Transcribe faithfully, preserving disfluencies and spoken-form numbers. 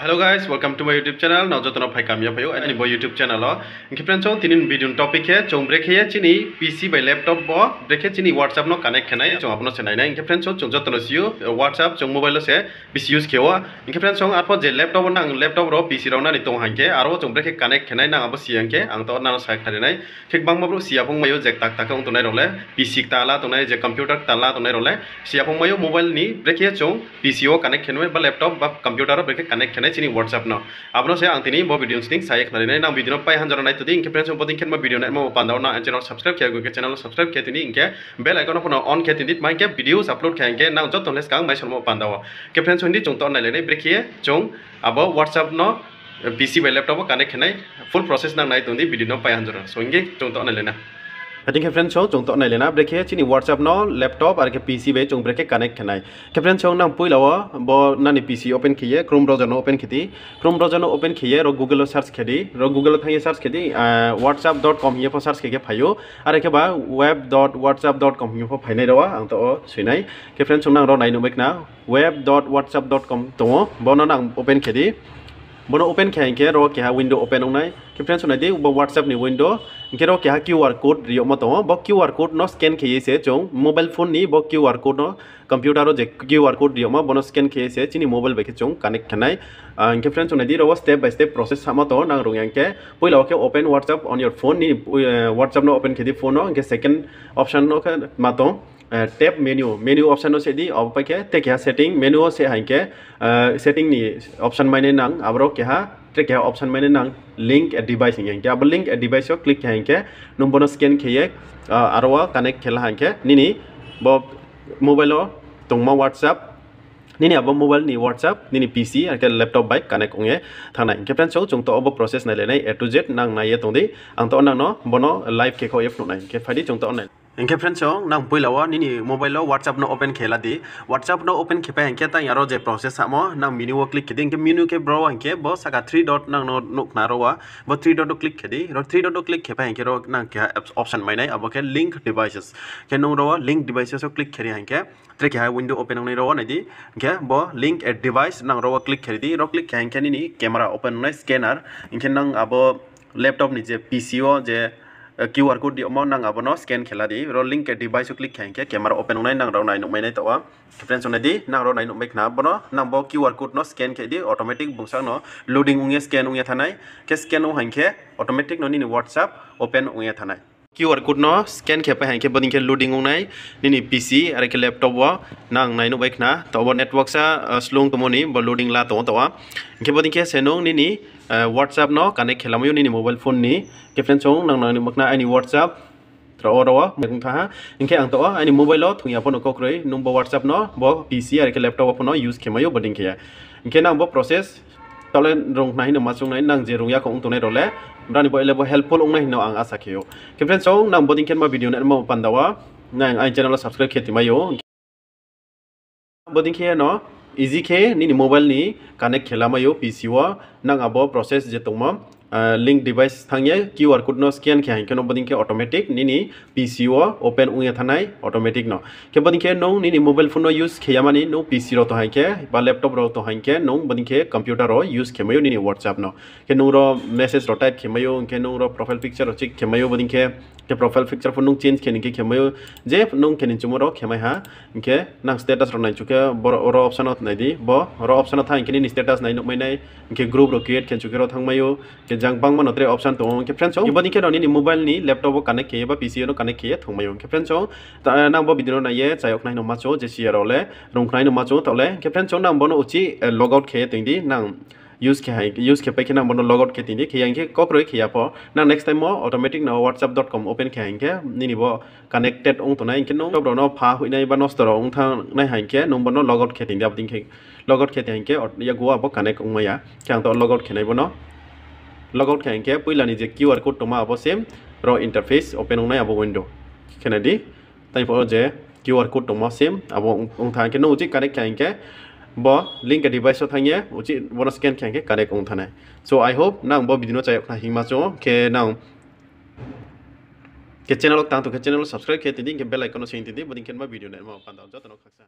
Hello guys, welcome to my YouTube channel. Nrao joto no phai kaham ya phai ou aini bo YouTube channel wo. Hing khe friends, chung tini video ni topic khe chung brekhe ye chini P C bai laptop wo brekhe chini WhatsApp no connect khe nai, chung abo no se nai nai. Hing khe friends, chung joto no si ou, WhatsApp chung mobile wo se bisi use khe ou. Hing khe friends, chung arpho je laptop wo nang laptop rao P C rao nani tong ha hing khe, aro chung brekhe connect khe nai nang abo si ya hing khe, ang to nang no sa khnari nai. Khe gbangma brouh si ya phung mai ou je kta kta khe ong tongnai rao le, P C kta la tongnai, je computer kta la tongnai rao le, si ya phung mai ou mobile ni brekhe chung P C wo connect khe nai ba laptop ba computer wo brekhe connect khe nai chini WhatsApp no. Abo no se ang tini bo video sning sa ye khnari nai, nang video no pai hanjora nai tong di. Hing khe friends, chung bodei khe ma video naimo panda wo nang channel subscribe khe, hing khe channel subscribe khe tini, hing khe bell icon no pho no on khe tini, tma hing khe videos upload khe hing khe nang joto le skang mai salmo panda wo. Hing khe friends, hing di chung to nailai nai brekhe chung abo WhatsApp no P C bai laptop wo connect khe nai, full process nang nai tong di video no pai hanjora. So hing di chung to nailai na. Hing khe friends, chung to nailai na brekhe chini WhatsApp no laptop are khe P C bai chung brekhe connect khe nai. Khe friends, nang poila wo bo nani P C open khe ye Chrome browser no open khe di. Chrome browser no open khe ye ro Google wo search khe di, ro Google wo thanng ye search khe di, whatsapp dot com hing ye pho search khe khe phai ou. Are khe ba web dot whatsapp dot com hing ye pho phainai rao wo, ang to wo soi nai. Khe friends, nang ro nai nuh mai khna, web dot whatsapp dot com tong ou, bo no nang open khe di. Bo no open khe hing khe ro keha window open ong nai. Khe friends, nai di bo WhatsApp ni window. Hing khe ro keha QR code ri yagmo tong ou, bo QR code no scan khe ye se chung mobile phone ni bo QR code no, computer wo je QR code ri yagmo bo no scan khe ye se chini mobile bai khe chung connect khe nai. Hing khe friends, nai di ro wo step by step process samo tong ou, nang rung ya hing khe poila wo khe open WhatsApp on your phone, nini WhatsApp no open khe di phone wo, hing khe second option no khe ma tong tap menu, menu option no seh di, abo pai khe tre keha setting, menu wo seh ha hing khe setting ni option mai nai nang, aboro keha tre keha option mai nai nang, link a device hing ye. Hing khe abo link a device wo click khe ha hing khe nung bo no scan khe ye aro wo connect khe la ha hing khe nini bo mobile wo tongmo WhatsApp, nini abo mobile ni WhatsApp nini P C are khe laptop bai connect ong ye thanng nai. Hing khe friends, chung to abo process nailai nai, A to Z nang nai ye tong di. Ang to nang no bo no live khe khaoh ye phnuh nai. Hing khe phai di chung to nai. Hing khe friends, nang poila wo nini mobile wo WhatsApp no open khe la di. WhatsApp no open khe pai hing khe tang aro je process samo nang menu wo click khe di. Hing khe menu khe bro hing khe bo saka three dot nang no nuh khna ro wo. Bo three dot wo click khe di. Ro three dot wo click khe pai hing khe ro nang keha option mai nai, abo khe link devices. Khe nung ro wo link devices wo click khe ri hing khe tre keha window open ong nai ro wo nai di. Hing khe bo link a device nang ro wo click khe ri di. Ro click khe hing khe nini camera open ong nai, scanner. Hing khe nang abo laptop ni je P C wo je QR code ri yagmo nang abo no scan khe la di. Ro link a device wo click khe hing khe camera open ong nai, nang ro nai nuh mai nai taoh wo. Khe friends, nai di nang ro nai nuh mai khna bo no, nang bo QR code no scan khe di, automatic bungsa no loading ong ye scan ong ye thanng nai. Khe scan ong ha hing khe automatic no nini WhatsApp open ong ye thanng nai. QR code no scan khe pai hing khe bodei khe loading ong nai nini P C are khe laptop wo, nang nai nuh bai khna taoh wo network sa slow tongmo ni bo loading la tong ou taoh wo. Hing khe bodei khe se nung nini WhatsApp no connect khe lamai ou nini mobile phone ni. Khe friends, nang nai nuh mai khna aini WhatsApp rao wo, rao wo mai thanng ha. Hing khe ang taoh wo aini mobile wo thung ya pho no kokroi nung bo WhatsApp no bo P C are khe laptop wo pho no use khe mai ou bodei khe ye. Hing khe nang bo process taoh le rung khna hing no ma choung nai, nang je rung ya kho ong tongnai rao le, brao ni bo le bo helpful ong nai hing no ang asa khe ou. Khe friends, nang bodei khe ma video naimo panda wo nang aini channel wo subscribe khe ti mai ou. Bodei khe no easy khe nini mobile ni connect khe lamai ou P C wo, nang abo process je tongmo link device thanng ye QR code no scan khe hing khe no bodei khe automatic nini P C wo open ong ye thanng nai automatic no. Khe bodei khe nung nini mobile phone no use khe ya mani nung P C rao tong ha hing khe ba laptop rao tong ha hing khe nung bodei khe computer wo use khe mai ou nini WhatsApp no. Khe nung ro message rao type khe mai ou, hing khe nung ro profile picture rao check khe mai ou bodei khe, khe profile picture pho nung change khe ni khe khe mai ou, je nung khe ni chumo rao khe mai ha. Hing khe nang status rao nai chu khe ro option no nai di, bo ro option no thanng hing khe nini status nai nuh mai nai, hing khe group rao create khe chu khe ro thanng mai ou. Khe jang bangma no tre option tong ou. Hing khe friends, bodei khe no nini mobile ni laptop wo connect khe ye ba P C no connect khe ye thung mai ou. Hing khe friends, nang bo video no nai ye chayag khna hing no ma choung ou, je si ya rao le rung khna hing no ma choung ou taoh le. Hing khe friends, nang bo no uchih logout khe ye tong di, nang use khe pai khe nang bo no logout khe tong di, khe ya hing khe kokroi khe ya pho nang next time wo automatic no whatsapp dot com open khe hing khe nini bo connected ong tongnai hing khe nung top rao no pha hoihnai ba nosto rao ong thanngnai hing khe nung bo no logout khe tong di, logout khe tong hing khe yakgu abo connect ong mai ya. Khe ang to logout khe nai bo no. Logout khe hing khe poila ni je QR code tongma abo same ro interface open ong nai abo window. Khe nai di. Tai pho je QR code tongmo same abo ong thanng khe nung uchih connect khe hing khe bo link a device wo thanng ye uchih bo no scan khe hing khe connect ong thanng nai. So I hope nang bo video no chayag khna hing ma choung ou, khe nang khe channel wo tang tong khe channel wo subscribe khe tong di, hing khe bell icon no seng tong di, bodei khe ma video naimo panda joto no khaksa.